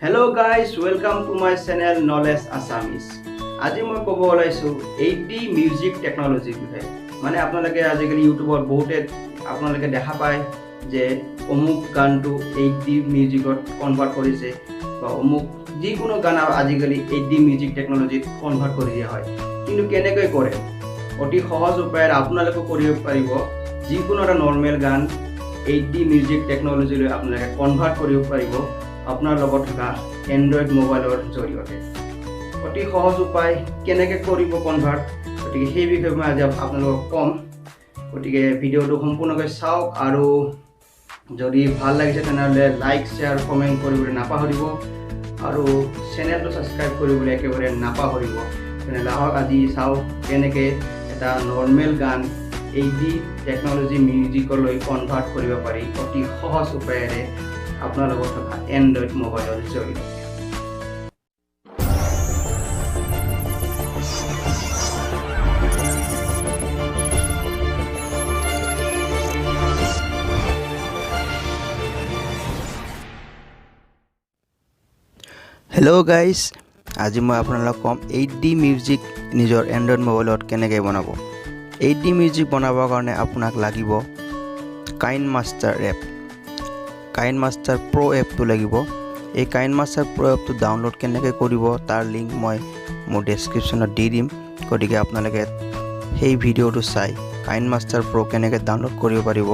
Hello guys, welcome to my channel Knowledge Assamese. আজি মই ক'ব ওলাইছোঁ 8D music টেকন'লজিৰ বিষয়ে। মানে আপোনালোকে আজিকালি ইউটিউবত বহুতে আপোনালোকে দেখা পায় যে অমুক গানটো 8D মিউজিকত কনভাৰ্ট কৰিছে বা অমুক যিকোনো গান আজিকালি 8D music টেকন'লজিত কনভাৰ্ট কৰি দিয়া হয়। কিন্তু কেনেকৈ কৰে? অতি সহজ উপায়েৰে আপোনালোকেও কৰিব পাৰিব। যিকোনো এটা নৰ্মেল গান 8D music টেকন'লজিলৈ আপোনালোকে কনভাৰ্ট কৰিব পাৰিব আপোনাৰ লগত থকা এণ্ড্ৰইড মোবাইলৰ জৰিয়তে। অতি সহজ উপায়, কেনেকৈ কৰিব কনভাৰ্ট, গতিকে সেই বিষয়ে মই আজি আপোনালোকক ক'ম। গতিকে ভিডিঅ'টো সম্পূৰ্ণকৈ চাওক আৰু যদি ভাল লাগিছে তেনেহ'লে লাইক, শ্বেয়াৰ, কমেণ্ট কৰিবলৈ নাপাহৰিব আৰু চেনেলটো ছাবস্ক্ৰাইব কৰিবলৈ একেবাৰে নাপাহৰিব। তেনেহ'লে আহক আজি চাওঁ কেনেকৈ এটা নৰ্মেল গান 8D technology মিউজিকলৈ কনভাৰ্ট কৰিব পাৰি অতি সহজ উপায়েৰে আপোনাৰ লগত থকা এণ্ড্ৰইড মোবাইলৰ জৰিয়তে। হেল্ল' গাইজ, আজি মই আপোনালোকক ক'ম 8D music নিজৰ এণ্ড্ৰইড মোবাইলত কেনেকৈ বনাব। 8D music বনাবৰ কাৰণে আপোনাক লাগিব কাইন মাষ্টাৰ এপ, কাইন মাষ্টাৰ প্ৰ' এপটো লাগিব। এই কাইন মাষ্টাৰ প্ৰ' এপটো ডাউনলোড কেনেকৈ কৰিব তাৰ লিংক মই মোৰ ডেছক্ৰিপশ্যনত দি দিম। গতিকে আপোনালোকে সেই ভিডিঅ'টো চাই কাইন মাষ্টাৰ প্ৰ' কেনেকৈ ডাউনলোড কৰিব পাৰিব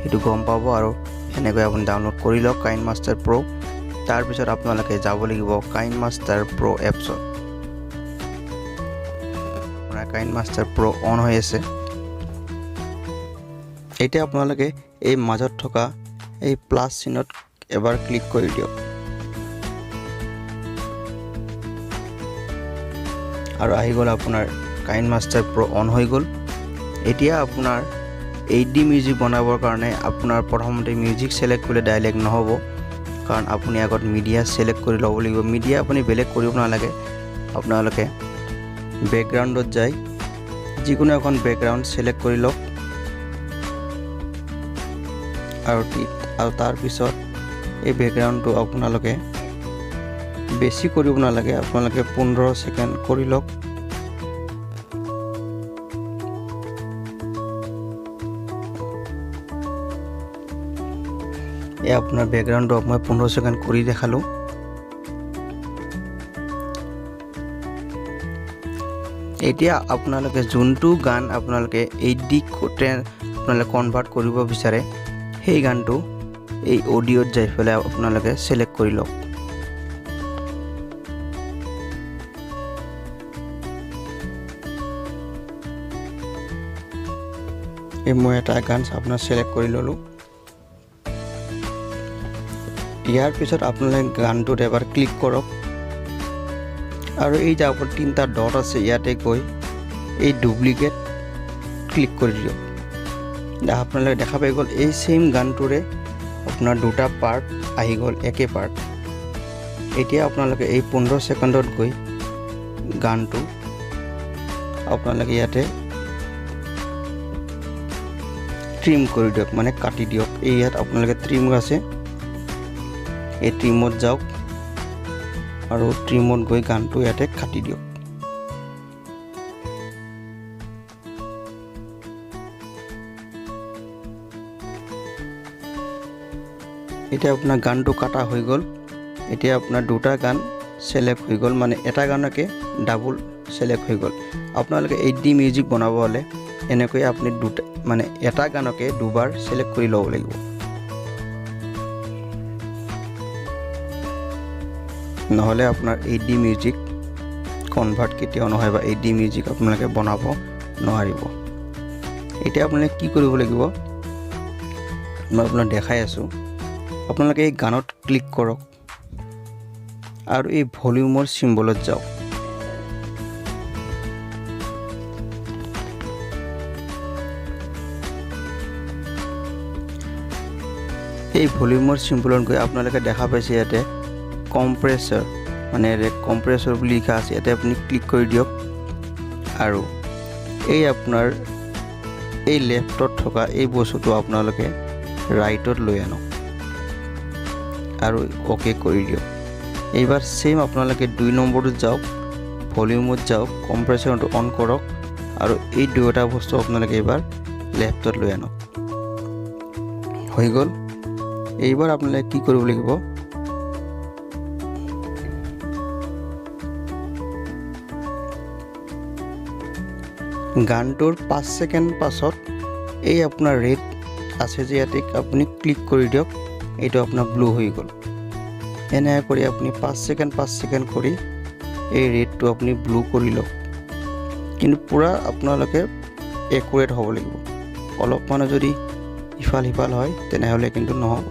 সেইটো গম পাব আৰু সেনেকৈ আপুনি ডাউনলোড কৰি লওক কাইন মাষ্টাৰ প্ৰ'। তাৰপিছত আপোনালোকে যাব লাগিব কাইন মাষ্টাৰ প্ৰ' এপছত। আপোনাৰ কাইন মাষ্টাৰ প্ৰ' অন হৈ আছে। এতিয়া আপোনালোকে এই মাজত থকা এই প্লাছ চিনত এবাৰ ক্লিক কৰি দিয়ক আৰু আহি গ'ল আপোনাৰ কাইন মাষ্টাৰ প্ৰ' অন হৈ গ'ল। এতিয়া আপোনাৰ 8D music বনাবৰ কাৰণে আপোনাৰ প্ৰথমতে মিউজিক ছিলেক্ট কৰিলে ডাইৰেক্ট নহ'ব, কাৰণ আপুনি আগত মিডিয়া ছিলেক্ট কৰি ল'ব লাগিব। মিডিয়া আপুনি বেলেগ কৰিব নালাগে, আপোনালোকে বেকগ্ৰাউণ্ডত যাই যিকোনো এখন বেকগ্ৰাউণ্ড ছিলেক্ট কৰি লওক আৰু তাৰপিছত এই বেকগ্ৰাউণ্ডটো আপোনালোকে বেছি কৰিব নালাগে, আপোনালোকে 15 ছেকেণ্ড কৰি লওক। এই আপোনাৰ বেকগ্ৰাউণ্ডটো মই 15 ছেকেণ্ড কৰি দেখালোঁ। এতিয়া আপোনালোকে যোনটো গান আপোনালোকে 8D আপোনালোকে কনভাৰ্ট কৰিব বিচাৰে সেই গানটো এই অডিঅ'ত যাই পেলাই আপোনালোকে ছিলেক্ট কৰি লওক। এই মই এটা গান আপোনাৰ ছিলেক্ট কৰি ল'লোঁ। ইয়াৰ পিছত আপোনালোকে গানটোত এবাৰ ক্লিক কৰক আৰু এই যে আপোনাৰ তিনিটা ডট আছে ইয়াতে গৈ এই ডুপ্লিকেট ক্লিক কৰি দিয়ক। আপোনালোকে দেখা পাই গ'ল এই ছেইম গানটোৰে আপোনাৰ দুটা পাৰ্ট আহি গ'ল, একে পাৰ্ট। এতিয়া আপোনালোকে এই 15 ছেকেণ্ডত গৈ গানটো আপোনালোকে ইয়াতে ট্ৰিম কৰি দিয়ক, মানে কাটি দিয়ক। এই ইয়াত আপোনালোকে ট্ৰিম আছে, এই ট্ৰিমত যাওক আৰু ট্ৰিমত গৈ গানটো ইয়াতে কাটি দিয়ক। এতিয়া আপোনাৰ গানটো কাটা হৈ গ'ল। এতিয়া আপোনাৰ দুটা গান ছিলেক্ট হৈ গ'ল, মানে এটা গানকে ডাবল ছিলেক্ট হৈ গ'ল। আপোনালোকে 8D music বনাব হ'লে এনেকৈ আপুনি দুটা, মানে এটা গানকে দুবাৰ ছিলেক্ট কৰি ল'ব লাগিব। নহ'লে আপোনাৰ 8D music convert কেতিয়াও নহয় বা 8D music আপোনালোকে বনাব নোৱাৰিব। এতিয়া আপোনালোকে কি কৰিব লাগিব মই আপোনাক দেখাই আছোঁ। আপোনালোকে এই গানত ক্লিক কৰক আৰু এই ভলিউমৰ চিম্বলত যাওক। এই ভলিউমৰ চিম্বলত গৈ আপোনালোকে দেখা পাইছে ইয়াতে কম্প্ৰেছৰ, মানে কম্প্ৰেছৰ বুলি লিখা আছে, ইয়াতে আপুনি ক্লিক কৰি দিয়ক আৰু এই আপোনাৰ এই লেফ্টত থকা এই বস্তুটো আপোনালোকে ৰাইটত লৈ আনক আৰু অ'কে কৰি দিয়ক। এইবাৰ ছেইম আপোনালোকে 2 নম্বৰটোত যাওক, ভলিউমত যাওক, কম্প্ৰেছৰটো অন কৰক আৰু এই দুয়োটা বস্তু আপোনালোকে এইবাৰ লেফ্টত লৈ আনক। হৈ গ'ল। এইবাৰ আপোনালোকে কি কৰিব লাগিব, গানটোৰ 5 ছেকেণ্ড পাছত এই আপোনাৰ ৰেড আছে যে ইয়াতে আপুনি ক্লিক কৰি দিয়ক, এইটো আপোনাৰ ব্লু হৈ গ'ল। এনেকৈ কৰি আপুনি 5 ছেকেণ্ড 5 ছেকেণ্ড কৰি এই ৰেডটো আপুনি ব্লু কৰি লওক, কিন্তু পূৰা আপোনালোকে একুৰেট হ'ব লাগিব। অলপমানো যদি ইফাল সিফাল হয় তেনেহ'লে কিন্তু নহ'ব।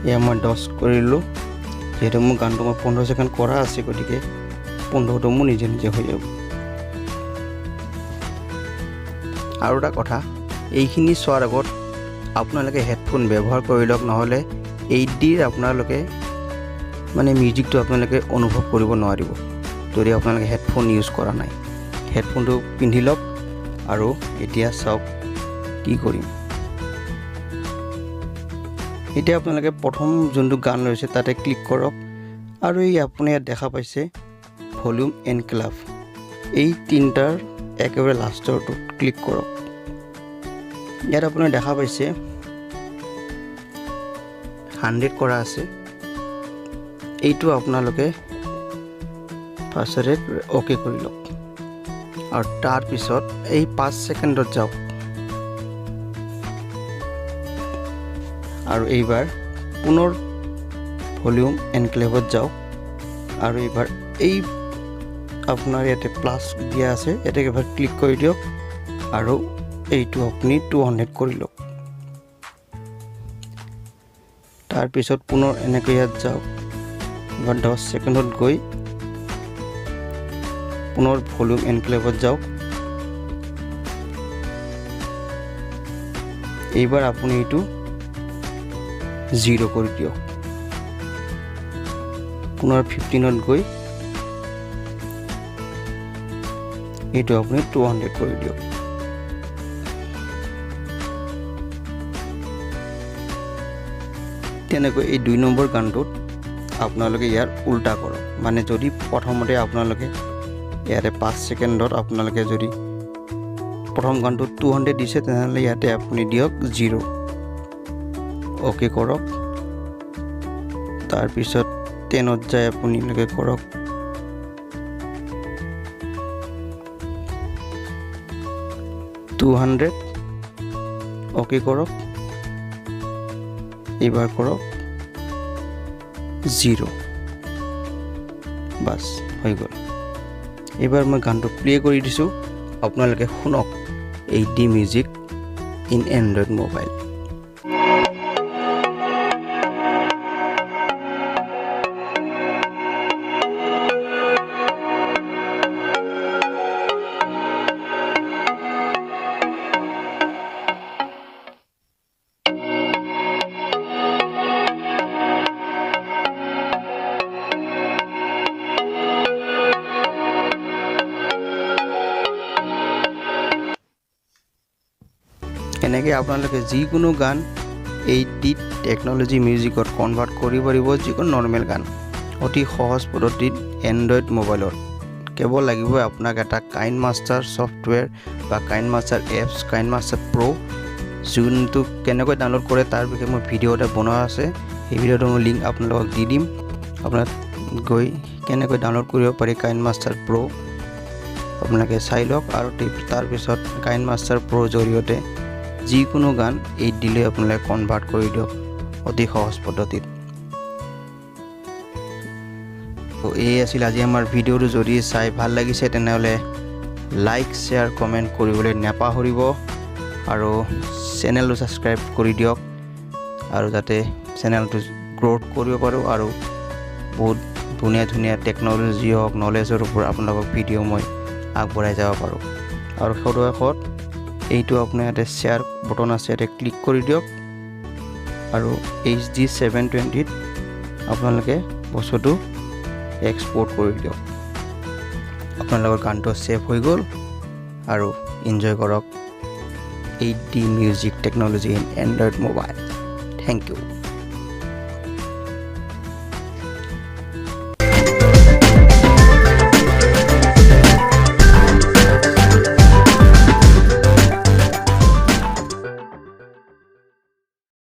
এয়া মই 10 কৰিলোঁ, যিহেতু মোৰ গানটো মই 15 ছেকেণ্ড কৰা আছে, গতিকে 15টো মোৰ নিজে নিজে হৈ যাব। আৰু এটা কথা, এইখিনি চোৱাৰ আগত আপোনালোকে হেডফোন ব্যৱহাৰ কৰি লওক, নহ'লে এইট ডিৰ আপোনালোকে মিউজিকটো আপোনালোকে অনুভৱ কৰিব নোৱাৰিব যদি আপোনালোকে হেডফোন ইউজ কৰা নাই। হেডফোনটো পিন্ধি লওক আৰু এতিয়া চাওক কি কৰিম। এতিয়া আপোনালোকে প্ৰথম যোনটো গান লৈছে তাতে ক্লিক কৰক আৰু এই আপুনি ইয়াত দেখা পাইছে ভলিউম এণ্ড ক্লাব, এই তিনিটাৰ একেবাৰে লাষ্টৰটোত ক্লিক কৰক। ইয়াত আপুনি দেখা পাইছে 100 কৰা আছে, এইটো আপোনালোকে ফাৰ্ষ্টতে অ'কে কৰি লওক আৰু তাৰপিছত এই 5 ছেকেণ্ডত যাওক আৰু এইবাৰ পুনৰ ভলিউম এনক্লেভত যাওক আৰু এইবাৰ এই আপোনাৰ ইয়াতে প্লাছ দিয়া আছে, ইয়াতে এবাৰ ক্লিক কৰি দিয়ক আৰু এইটো আপুনি 200 কৰি লওক। তাৰপিছত পুনৰ এনেকৈ ইয়াত যাওক, এবাৰ 10 ছেকেণ্ডত গৈ পুনৰ ভলিউম এনক্লেভত যাওক। এইবাৰ আপুনি এইটো 0 কৰি দিয়ক। পুনৰ 15ত গৈ এইটো আপুনি 200 কৰি দিয়ক। তেনেকৈ এই 2 নম্বৰ গানটোত আপোনালোকে ইয়াৰ উল্টা কৰক, মানে যদি প্ৰথমতে আপোনালোকে ইয়াতে 5 ছেকেণ্ডত আপোনালোকে যদি প্ৰথম গানটোত 200 দিছে, তেনেহ'লে ইয়াতে আপুনি দিয়ক 0, অ'কে কৰক। তাৰপিছত 10ত যাই আপোনালোকে কৰক 200, অ'কে কৰক। এইবাৰ কৰক 0, বাছ হৈ গ'ল। এইবাৰ মই গানটো প্লে কৰি দিছোঁ, আপোনালোকে শুনক H D music in Android mobile. এনেকৈ আপোনালোকে যিকোনো গান এইট ডি টেকন'লজি মিউজিকত কনভাৰ্ট কৰিব পাৰিব, যিকোনো নৰ্মেল গান অতি সহজ পদ্ধতিত এণ্ড্ৰইড মোবাইলত। কেৱল লাগিব আপোনাক এটা কাইন মাষ্টাৰ ছফ্টৱেৰ বা কাইন মাষ্টাৰ এপছ, কাইন মাষ্টাৰ প্ৰ', যোনটো কেনেকৈ ডাউনলোড কৰে তাৰ বিষয়ে মই ভিডিঅ' এটা বনোৱা আছে, সেই ভিডিঅ'টো মই লিংক আপোনালোকক দি দিম, আপোনাক গৈ কেনেকৈ ডাউনলোড কৰিব পাৰি কাইন মাষ্টাৰ প্ৰ' আপোনালোকে চাই লওক। আৰু তাৰপিছত কাইন মাষ্টাৰ প্ৰ' জৰিয়তে যিকোনো গান এইট ডিলৈ আপোনালোকে কনভাৰ্ট কৰি দিয়ক অতি সহজ পদ্ধতিত। এই আছিল আজি আমাৰ ভিডিঅ'টো। যদি চাই ভাল লাগিছে তেনেহ'লে লাইক, শ্বেয়াৰ, কমেণ্ট কৰিবলৈ নাপাহৰিব আৰু চেনেলটো ছাবস্ক্ৰাইব কৰি দিয়ক, আৰু যাতে চেনেলটো গ্ৰ'থ কৰিব পাৰোঁ আৰু বহুত ধুনীয়া ধুনীয়া টেকন'লজি হওক, নলেজৰ ওপৰত আপোনালোকক ভিডিঅ' মই আগবঢ়াই যাব পাৰোঁ। আৰু সৰ্বশেষত এইটো আপোনাৰ ইয়াতে শ্বেয়াৰ বটন আছে, ইয়াতে ক্লিক কৰি দিয়ক আৰু এইচ ডি 720ত আপোনালোকে বস্তুটো এক্সপৰ্ট কৰি দিয়ক। আপোনালোকৰ গানটো ছেভ হৈ গ'ল। আৰু এনজয় কৰক 8D music technology in Android mobile. Thank you.